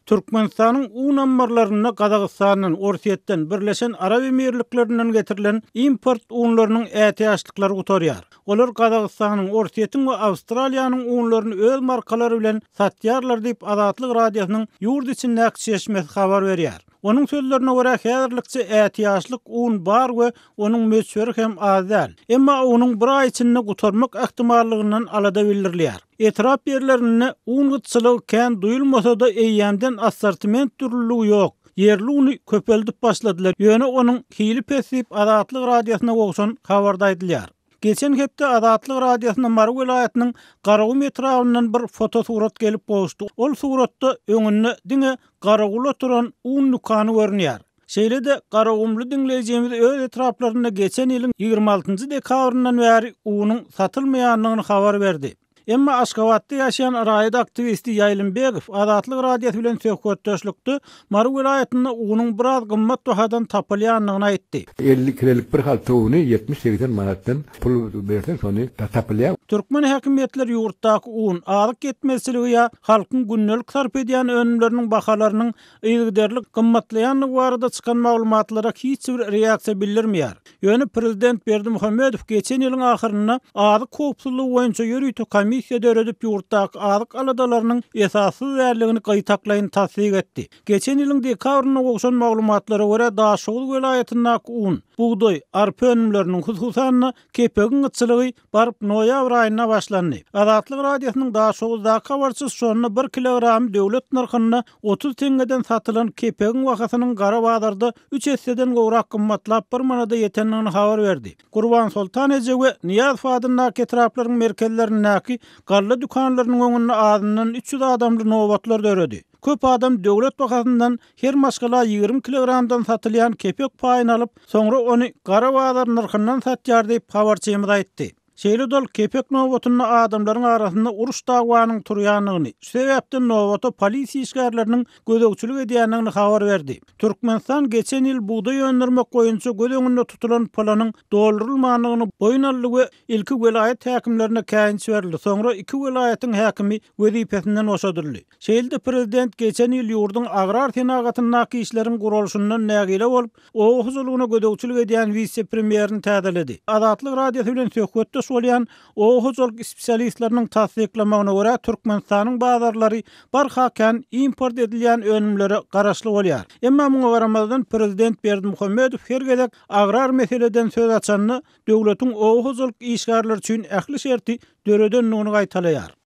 Türkmenistanyň un ammarlarynda Gazagystandan, Orsýetden, Birleşen Arap Emirliklerinden getirilen import unlarynyň ätiýaçlyklary gutarýar. Olar Gazagystanyň, Orsýetiň we Awstraliýanyň unlaryny öz markalary bilen satýarlar diýip, Azatlyk Radiosynyň ýurt içindäki çeşmesi habar berýär. Onuň sözlerine görä, häzirlikçe ätiýaçlyk un bar we onuň möçberi hem az däl. Emma unuň bir aý içinde gutarmak ähtimallygyndan alada bildirilýär. Etrap ýerlerinde un gytçylygy kän duýulmasa-da, eýýämden assortiment dürlüligi ýok. Ýerli uny köpeldip başladylar, ýöne onuň hili pes diýip, Azatlyk Radiosyna gowşan habarda aýdylýar. Geçen hepde Azatlyk Radiosyna Mary welaýatynyň Garagum etrabyndan bir fotosurat gelip gowuşdy. Ol suratda öňünde diňe garawul oturan un dükany görünýär. Şeýle-de, garagumly diňleýjimiz öz etraplarynda geçen ýylyň 26 njy dekabryndan bäri unuň satylmaýandygyny habar berdi. Emma Aşgabatda ýaşaýan raýat aktiwisti Ýaýlym Begow Azatlyk Radiosy bilen söhbetdeşlikde Mary welaýatynda unuň biraz gymmat bahadan tapylýandygyny aýtdy. 50 kilelik bir halta uny 70-80 manatdan pul berseň şony tapylýar. Türkmen häkimiýetleri ýurtdaky un, azyk ýetmezçiligi ýa halkyň gündelik sarp edýän önümleriniň bahalarynyň yzygiderli gymmatlaýandygy barada çykan maglumatlara hiç bir reaksiýa bildirmeýär. Ýöne prezident Berdimuhamedow geçen ýylyň ahyrynda azyk howpsuzlygy boýunça ýörite komissiýa döredip, ýurtdaky azyk aladalarynyň esassyz däldigini gytaklaýyn tassyk etdi. Geçen ýylyň dekabrynda gowşan maglumatlara görä, Daşoguz welaýatyndaky un, bugdaý, arpa önümleriniň, hususan-da, kepegiň gytçylygy baryp noýabr aýynda başlandy. Azatlyk Radiosynyň Daşoguzdaky habarçysy şonda bir kilogramy döwlet nyrhynda 30 teňňeden satylan kepegiň bahasynyň gara bazarda üç esseden gowrak gymmatlap bir manada ýetendigini habar berdi. Gurbansoltan eje we Nyýazow adyndaky etraplaryň merkezlerindäki galla dükanlarynyň öňünde azyndan 300 adamly nobatlar döredi. Köp adam döwlet bahasyndan her maşgala 20 kilogramdan satylýan kepek paýyny alyp, soňra ony gara bazar nyrhyndan satýar diýip, habarçymyz aýtdy. Şeýle-de ol kepek nobatynda adamlaryň arasynda uruş-dawanyň turýandygyny, şu sebäpden nobata polisiýa işgärleriniň gözegçilik edýändigini habar berdi. Türkmenistan geçen ýyl bugdaý öndürmek boýunça göz öňünde tutulan planyň doldurylmandygyny boýun aldy we ilki welaýat häkimlerine käýinç berildi, soňra iki welaýatyň häkimi wezipesinden boşadyldy. Şeýle-de prezident geçen ýyl ýurduň agrar senagatyndaky işleriň guralyşyndan nägile bolup, oba hojalygyna gözegçilik edýän wise-premýerini täzeledi. Azatlyk Radiosy bilen söhbetdeş bolýan oba hojalyk spesialistleriniň tassyklamagyna görä, Türkmenistanyň bazarlary barha kän import edilýän önümlere garaşly bolýar. Emma muňa garamazdan, prezident Berdimuhamedow her gezek agrar meseleden söz açanda, döwletiň oba hojalyk işgärleri üçin ähli şerti döredendigini gaýtalaýar.